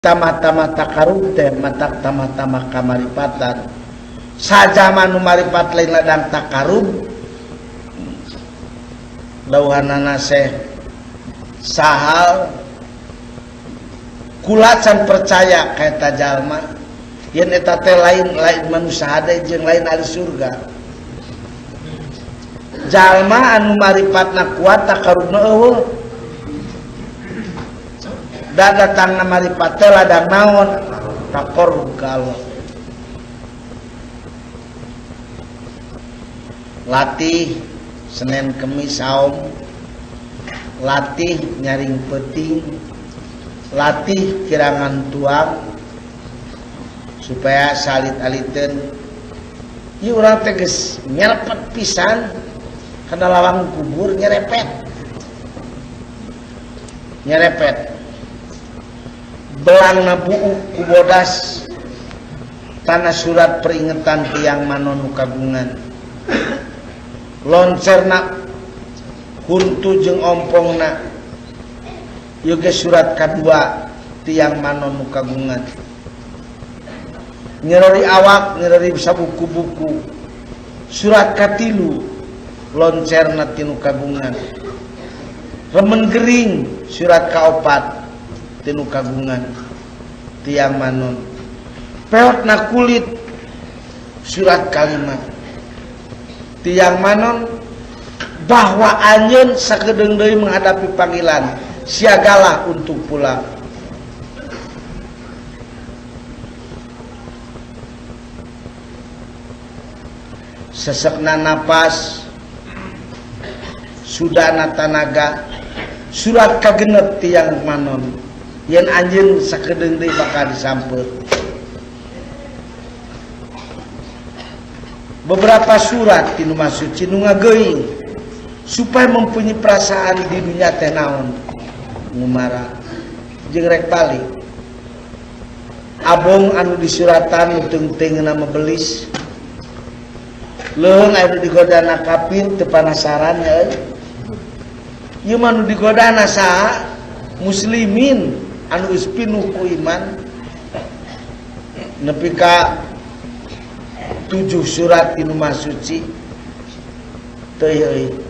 Tama-tama takarub teh matak tama-tama kamaripatan. Sajama nu maripat lain ladang takarub. Dawuhanana Syekh Sahal kula can percaya ka eta jalma yen eta teh lain lain manusia hade jeung lain ahli surga. Jalma anu maripatna kuat takarubna eueuh. Da datangna maripat teh ladang naon? Taqarrub ka Allah. Latih Senin Kemis saum, latih nyaring peuting, latih kirangan tuang supaya salit-aliteun. Ieu urang teh geus nyerepet pisan kana lawang kubur, nyerepet. Nyerepet. Belangna buuk ku bodas tanah surat peringatan tiang manon nu kagungan. Loncerna huntu jeung ompongna ieu ge surat kadua tiang manon nu kagungan. Nyereri awak, nyereri sabuku-buku. Surat katilu loncerna tinu kagungan. Remen gering surat kaopat tinu kagungan tiang manon. Peotna kulit surat kalima tiang manon bahwa anjeun sakedeung deui menghadapi panggilan, siagalah untuk pulang. Sesekna napas, sudana tanaga, surat kagenep tiang manon yen anjeun sakedeung deui bakal disampeut. Beberapa surat tinu masuci nu ngageuing supaya mempunyai perasaan di dunia teh naon ngumara jeung rek balik. Abong anu disuratan nu teu ngeunah belis. Leuheung anu digodana kafir teu panasaran ya euy. Ieu mah nu digodana saha? Muslimin anu geus pinuh ku iman. Nepi ka 7 surat tinu masuci teu euy.